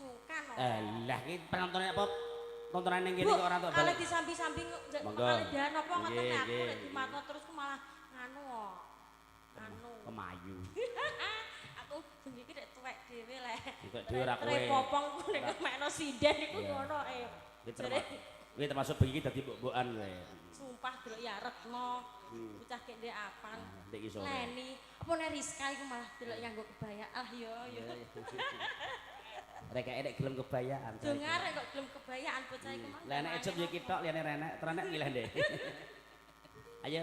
sungkan. Lah iki penontone apa? Tontonan ning kene kok ora entuk balik. balik. Disambi-sambi Monggo. kali dahan apa ngoten Nggih, nek aku nggih. nek dimatno terus ku malah nganu kok. Anu. Kemayu. Aku bengi iki nek tuwek dhewe lek. Tuwek dhewe ora kowe. Tre popong ku nek kemekno sinden iku ngono e. Iki termasuk bengi iki dadi mbok-mbokan kowe. Sumpah delok ya Retno. Bocah kek ndek apan. Ndek iki sore. Leni, apa nek Rizka iku malah delok nganggo kebaya. Ah yo yo. Rek nek gelem kebayaan. Dengar kok gelem kebayaan bocah iku mang. Lah nek ejep ya kitok liyane renek, terenek milih ndek. Ayo.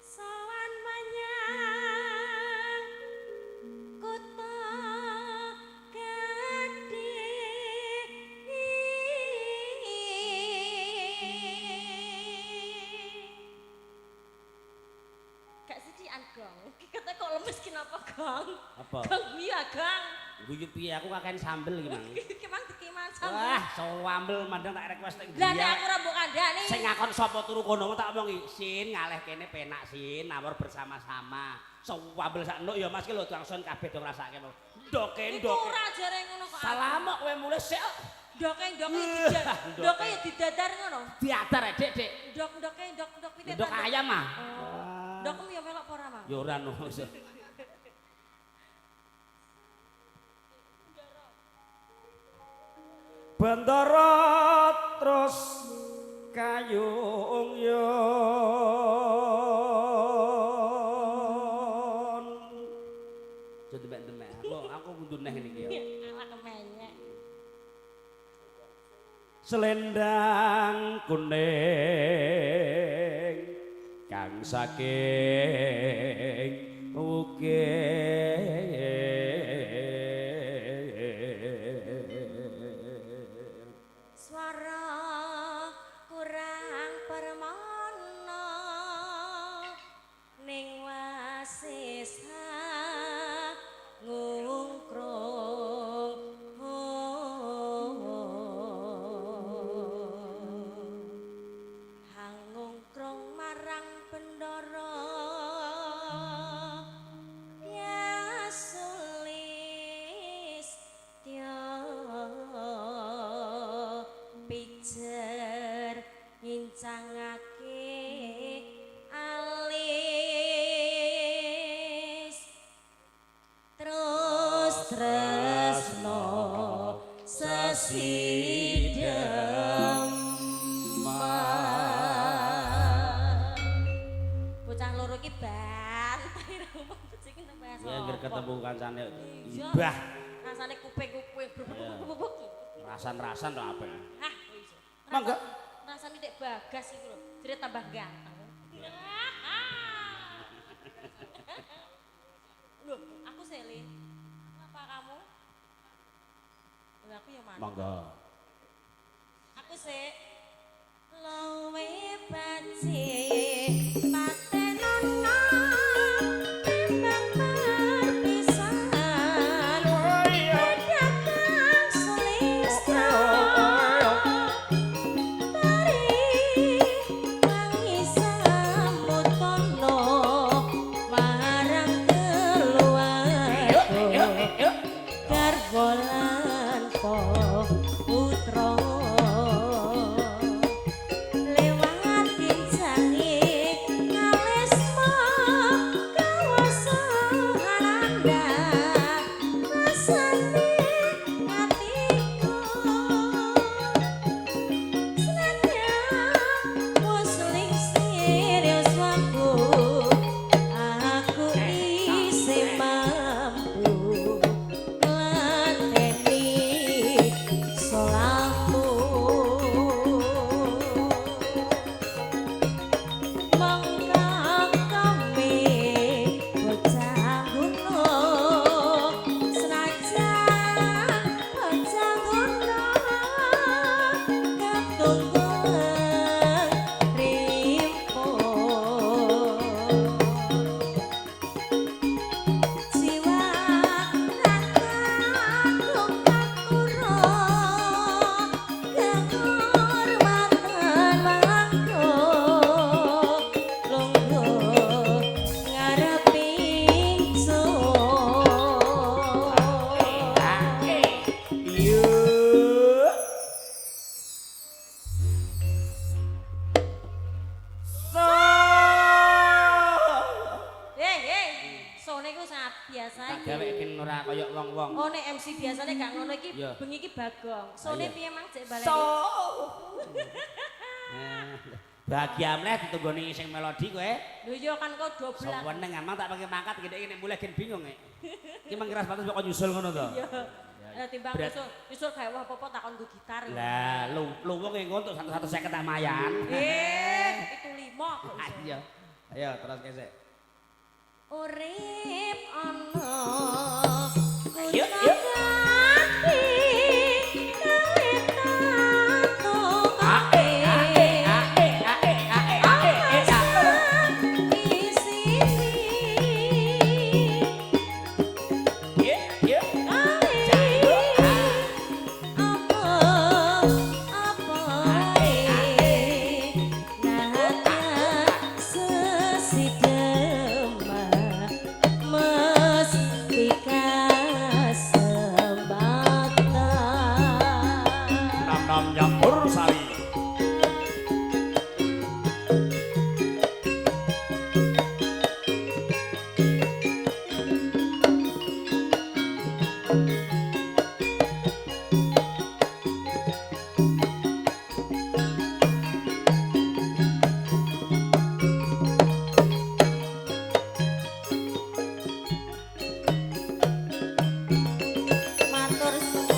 Sowan menyang kutha gedhe. Gak sedian gong. Kata kok lemes ki napa gong? Apa? Gong guyu ah, gong. Guyu piye aku kakean sambel iki mang. Ki mang dikiman sambel. Wah, sambel mandang tak request nek Lah nek aku ora mbok kandhani. Sing ngakon sapa turu kono tak omongi, Sin ngaleh kene penak Sin, nawar bersama-sama. Sambel sak nduk ya Mas ki lho langsung kabeh do ngrasake. Ndoke Iku ndoke. ora jare ngono kok. Salam kok kowe mulih sik. Ndoke ndoke didadar. Ndoke ya didadar ngono. Diadar e Dik, Dik. Ndok ndoke ndok ndok pitik. Ndok ayam ah. Oh. Ndokmu ya melok apa ora, Mang? Ya ora no. Bendara terus kayung yon. Aja demek-demek. Aku mundur neh niki ya. Ala kemenyek. Selendang kuning kang saking ukir. Swara kurang permana ning wasisa ngungkrung. Hangungkrung marang bendara ya sulis tya pijer ngincangake alis terus tresno sesidem. Bocah loro iki bantai rumah becik nembas. Ya anggere ketemu kancane Iya. ibah Rasane kuping-kuping brubuk. rasan-rasan tok apik. Hah, kok iso. Mangga. Rasane dek bagas iku lho, jere tambah ganteng. Loh, aku sele. Apa kamu? Loh, aku ya manut. Monggo. Aku sik luwe becik patenono timbang perpisahan. Pedagang sulistro tari wangi samutono marang keluarga garwa lan putra lewat kincange ngalisma kawasa ananda rasane atiku senadyan wis lingsir yuswaku aku isih mampu nglateni solamu. Monggo kami bocah gunung senajan bocah gunung ketunggulan rimpo jiwa ragaku kakura kehormatan mangko lungguh ngareping sun. Yo. iki Iya. bengi iki Bagong. Sone Iya. piye mang cek baleni? So. Bahagia mleh ditunggoni sing melodi kowe. Lho iya kan kok doblan. Seneng amang tak pakai mangkat gede nek mulih gen bingung nek. Iki mang keras pantes kok nyusul ngono to. Iya. Lah timbang Berat. nyusul, nyusul gawe wah apa-apa takon nggo gitar. Lah lu luwung engko untuk 150 tak mayan. Eh, itu 5 kok iso. Iya. Ayo terus kesek. Urip ana Yuk, yuk. A e a e a e a e a e a e e a. Ye ye. Nam-nam nyampur sari. Matur suwun.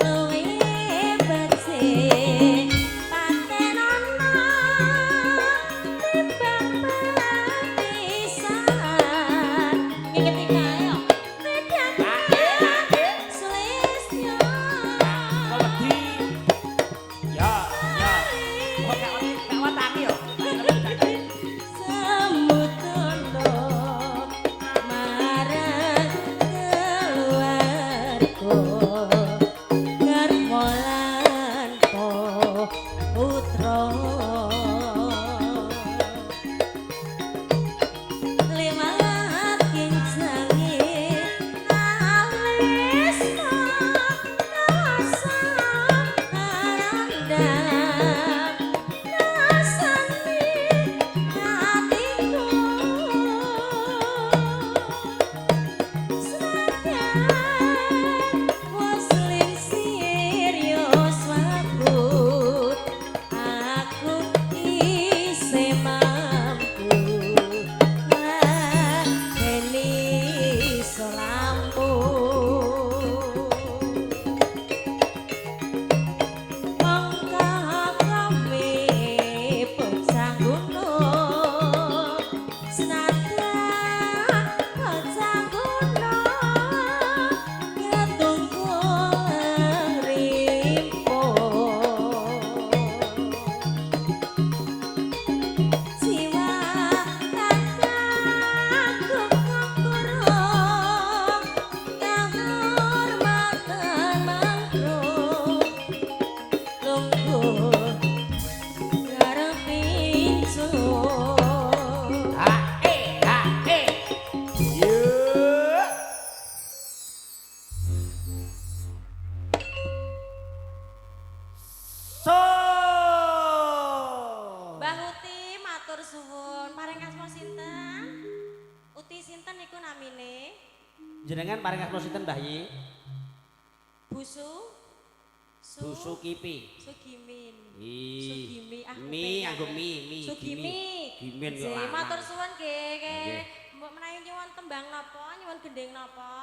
Luwe becik paten ana timbang pisan. Ngingeti kae yo. A e a e. Sulistyo. Kok wedi. Ya ya. Kok gak wedi, gak wetangi yo. Semutono marang keluarga garwa lan putra liwat kincange alisma kawasa arandam rasane atiku senadyan wis lingsir yuswaku aku isih mampu ngladeni selampu. Mongko kami bocah gunung senadyan bocah gunung ketungkul rimpo jiwa kakangku kurung kahormatan mangkrung lungguh ngarep ingsun. A e a e. Ye. So. Mbah Uti matur suwun. Paring asma sinten? Uti sinten niku namine? Jenengan paring asma sinten Mbah Yi? Busu Su Busu Kipi. Sugimin. Ih. Sugimi ah Mi kepengen. nganggo mi mi. Sugimi. Gimin yo Nggih, lanang. matur suwun nggih. Nggih. Mbok menawi nyuwun tembang napa? Nyuwun gending napa?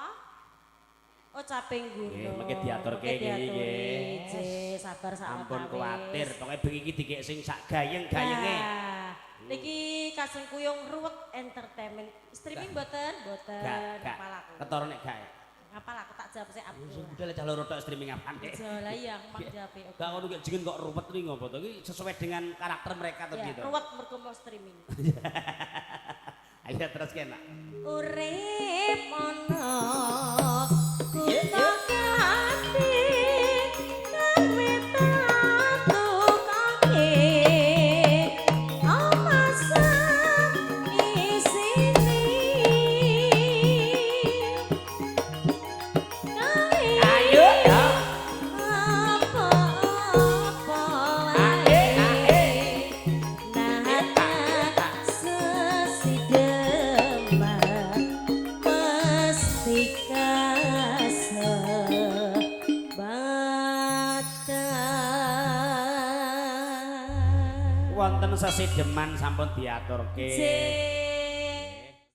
Oh caping gunung. Nggih, mengke diaturke Mengke nggih, nggih. diaturi. Nggih, sabar sak Ampun watawis. kuwatir, pokoke bengi iki dikek sing sak gayeng-gayenge. Nah, niki kasengkuyung Ruwet Entertainment. Streaming mboten? Mboten. Gak, gak. Ngapal aku. Ketara nek gak. Ngapal aku tak jawab sik Sing aku. budal cah loro tok streaming apane. Aja lah iya aku mak jawab. Oke. Gak ngono kok jeneng kok ruwet nih ngopo to? Iki sesuai dengan karakter mereka to Ya, gitu. ruwet mergo mau streaming. Ayo terus kena. Urip ana Iya, kutha kati kami tatukake amasa isine kali Ayo ya. apa-apa Ae, ae. wae. Nah, sesidem Sampun sesideman sampun diaturke. Nggih.